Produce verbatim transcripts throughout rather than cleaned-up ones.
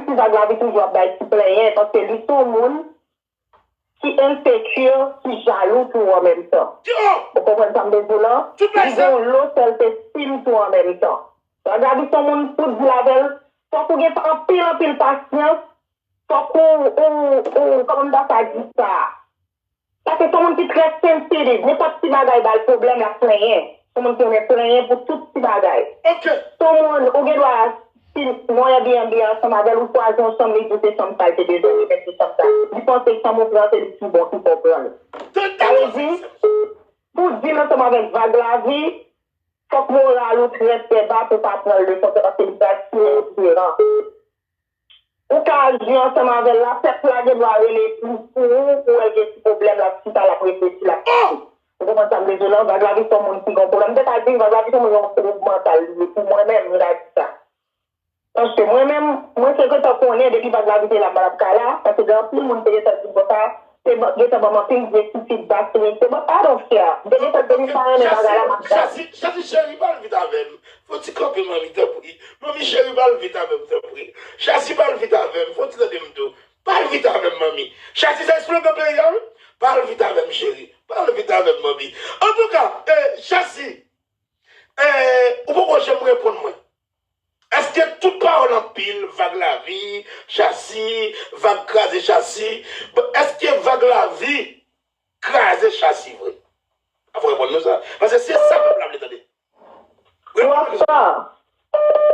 si Vag Lavi toujou ap bay ti plenyen, paske li se yon moun ki ensekir, ki jalou tou an menm tan. Ou konprann sa m vle di w lan? Li gen yon lo self esteem tou an menm tan. Vag Lavi se yon moun pou deal avè l, fòk ou gen anpil, anpil pasyans, fòk ou, ou, ou, kòman m ta ka di sa? Paske se yon moun ki trè sensitive. Nenpòt ti bagay ba l pwoblèm, l ap plenyen. Se yon moun ki renmen plenyen pou tout ti bagay. Se yon moun, ou gen dwa fin nan yon Airbnb ansanm avè l, ou chwazi yon chanm, li di w se chanm sa l te bezwen, li mèt se chanm sa. Li panse chanm ou pran, se li ki bon, ki fè w pran l. Sa vle di, pou deal ansanm avèk Vag Lavi, fòk moral ou trè, trè ba pou w pa pran l de kont, paske li pral tire w diferan. Ou ka aji ansanm avè l la, pèp la gen dwa rele pou, pou ou, pou wè l gen ti pwoblèm, l ap chita, l ap reflechi, l ap pase. Ou konprann sa m vle di w lan? Vag Lavi se yon moun ki gen pwoblèm. M te ka di Vag Lavi se yon moun yon twoub mantal li ye. Pou mwen menm, m ka di sa. Paske mwen menm, mwen te gentan konnen depi Vag Lavi te la, m pa t ap ka la, paske gen anpil moun te gentan di m konsa, te ban- gentan ban m anpil vye ti feedback ki rete, but I don't care. M te gentan di m pa renmen bagay la, m ap gade. Chasi, Chasi cheri, pa l vit avè m. Fò ti kanpe, manmi, tanpri. Manmi cheri, pa l vit avè m, tanpri. Chasi, pa l vit avè m. Fò ti tande m tou. Pa l vit avè m, manmi. Chasi, se slogan peyi a, wi. Pa l vit avè m, cheri. Pa l vit avè m, manmi. Antouka, eh, Chasi, eh, ou poko janm reponn mwen. Èske tout pawòl anpil, Vag Lavi, Chasi, Vag kraze Chasi, èske Vag Lavi kraze Chasi vre? Fò w reponn nou sa. Paske se sa pèp la vle tande. Reponn nou sa.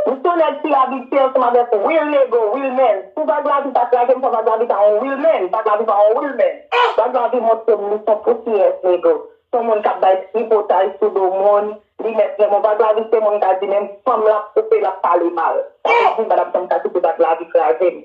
M se yon nèg ki abitye ansanm avèk Will Nego, Will Man. Pou Vag Lavi ta kraze m, fò Vag Lavi ta yon Will Man. Vag Lavi pa yon Will Man. Vag Lavi montre m li se yon pousyè, Nego. Se yon moun k ap bay tripotay sou do moun. Li mèt renmen w. Vag Lavi se moun k a di menm fanm l ap koupe, l ap pale mal. Vag Lavi, madanm fanm ka kite Vag Lavi kraze m.